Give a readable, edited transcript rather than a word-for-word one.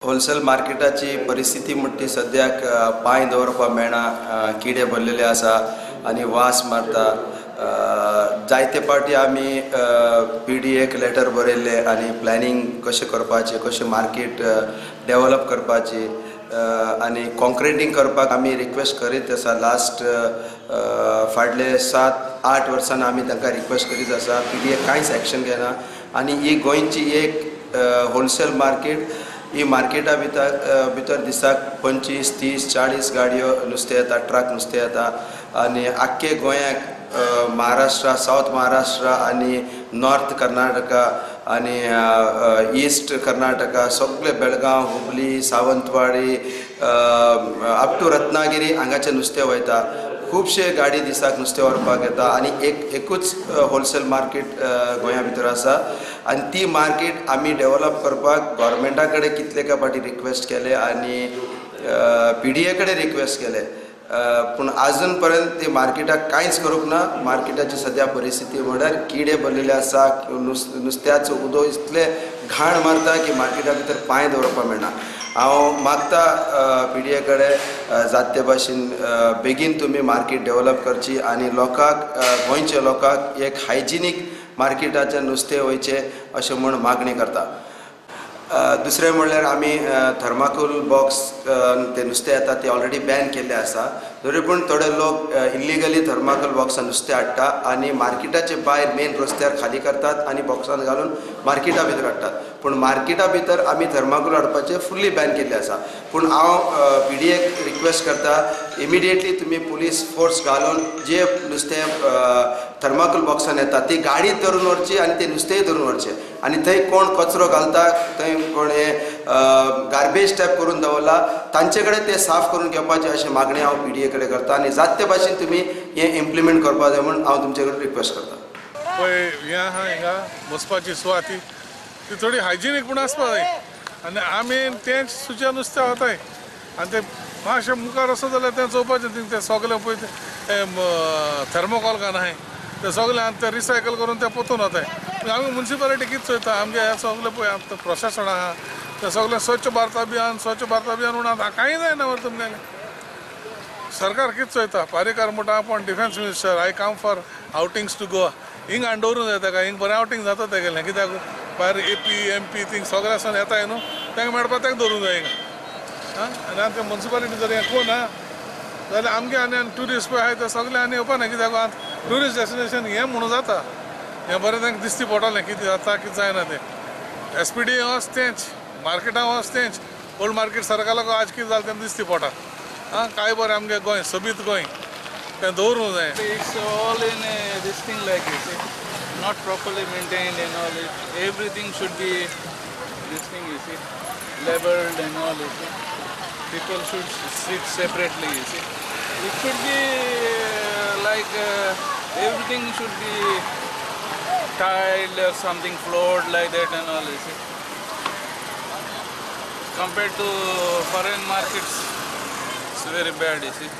Wholesale मार्केटाची परिस्थिती म्हणटी सद्याक पांय दवरपाक मेळना, किडे भरलेले आसा आनी वास मारता. जायते पावटी आमी पी डी एक लेटर बरयल्ले आनी प्लॅनिंग कशें करपाचें, कशें मार्केट डेवलप करपाची आनी कॉन्क्रिटींग करपाक आमी रिक्वेस्ट करीत आसा. लास्ट फाटले 7-8 वर्सां आमी तांकां रिक्वेस्ट करीत आसा. पी डी ए कांयच एक्शन घेना आनी ही गोंयची एक होलसेल मार्केट, ही मार्केटा भितर दिसाक 25, 30, 40 गाडयो नुस्तें येता, ट्रक नुस्तें येता आनी आख्खे गोंयाक महाराष्ट्र, सावथ महाराष्ट्र आनी नॉर्थ कर्नाटका आनी ईस्ट कर्नाटका सगळे बेळगांव, हुबली, सावंतवाडी अप टू रत्नागिरी हांगाचें नुस्तें वयता. खुबशे गाडी दिसाक नुस्तें व्हरपाक येता आनी एकूच होलसेल मार्केट गोंया भितर आसा आनी ती मार्केट आमी डेवलप करपाक गव्हर्मेंटा कडेन कितले फावटी रिक्वेस्ट केले आनी पी डी ए कडेन रिक्वेस्ट केले, पूण आजून पर्यंत ते मार्केटाक कांयच करूंक ना. मार्केटाची सद्या परिस्थिती म्हळ्यार किडे भरलेले आसा, नुस्त्याचो उदक इतले घाण मारता की मार्केटा भितर पांय दवरपाक मेळना. हांव मागता पी डी ए कडेन जात ते भाशेन बेगीन तुमी मार्केट डेवलप करची आनी लोकांक, गोंयच्या लोकांक एक हायजिनीक मार्केटाचें नुस्तें वयचें अशें म्हूण मागणी करता. दुसरें म्हणल्यार आमी थर्माकोल बॉक्स ते नुस्तें येता ते ऑलरेडी बॅन केल्ले आसा, तरी पूण थोडे लोक इल्लिगली थर्माकोल बॉक्सान नुस्तें हाडटा आनी मार्केटाचे भायर मेन रस्त्यार खाली करतात आनी बॉक्सान घालून मार्केटा भितर हाडटात. पूण मार्केटा भितर आमी थर्माकोल हाडपाचें फुल्ली बॅन केल्लें आसा. पूण हांव पी डी एक रिक्वेस्ट करता, इमिडिएटली तुमी पुलीस फोर्स घालून जे नुस्तें थर्माकोल बॉक्सान येता ती गाडी धरून व्हरची आनी ते नुस्तेंय धरून व्हरचें आनी थंय कोण कचरो घालता, थंय कोण हे गार्बेज टायप करून दवरला तांचे कडेन ते साफ करून घेवपाचे अशें मागणी हांव पी डी ए कडेन करता आनी जात ते भाशेन तुमी हें इम्प्लिमेंट करपा जाय म्हूण हांव तुमचे कडेन रिक्वेस्ट करता. पळय हें आहा हिंगा बसपाची सुवात ती थोडी हायजिनीक पूण आसपा जाय आनी आमी तेंच सुचें नुस्तें वताय आनी तें मातशें मुखार वचत जाल्यार तें चोवपाचें थिंग तें सगळें पळय तें थर्मोकॉल घालून आहाय तें सगळें आनी तें रिसायकल करून तें पोतून वताय. आमी मुन्सिपालिटी कितें चोयता, आमगे हें सगळें पळय आमकां प्रशासन आहा तें सगळें स्वच्छ भारत अभियान, स्वच्छ भारत अभियान म्हणून आतां कांय जायना मरे तुमगेलें. सरकार कितें चोयता, पारेकार म्हणटा आपूण defence minister, I come for outings to Goa, हिंग हाडून दवरूंक जाय ताका, हिंग बरें आवटींग जाता तेगेलें, कित्याक भायर A P M P thing सगळें आसून येताय न्हू, तांकां मेळपा तांकां दवरूंक जाय हिंगा. आं आनी आतां मुन्सिपालिटी जर हें कोण ना जाल्यार आमगे आनी आनी ट्युरिस्ट पळय आहाय ते सगळे आनी येवपा ना, कित्याक आतां ट्युरिस्ट डेस्टिनेशन हें म्हणून जाता, हें बरें तांकां दिसती पडटलें कितें जाता कितें जायना तें. एस पी डी वच तेंच, मार्केटां वच तेंच, ओल्ड मार्केट सरकाराक आज कितें जालें तें दिसती पडटा. आं काय बरें आमगे गोंय सोबीत गोंय तें दवरूंक जाय. It's all in this thing like you see, not properly maintained and all. It, everything should be this thing you see, labeled and all you see. People should sit separately you see. It should be like everything should be tiled or something floored like that and all you see. Compared to foreign markets, it's very bad you see.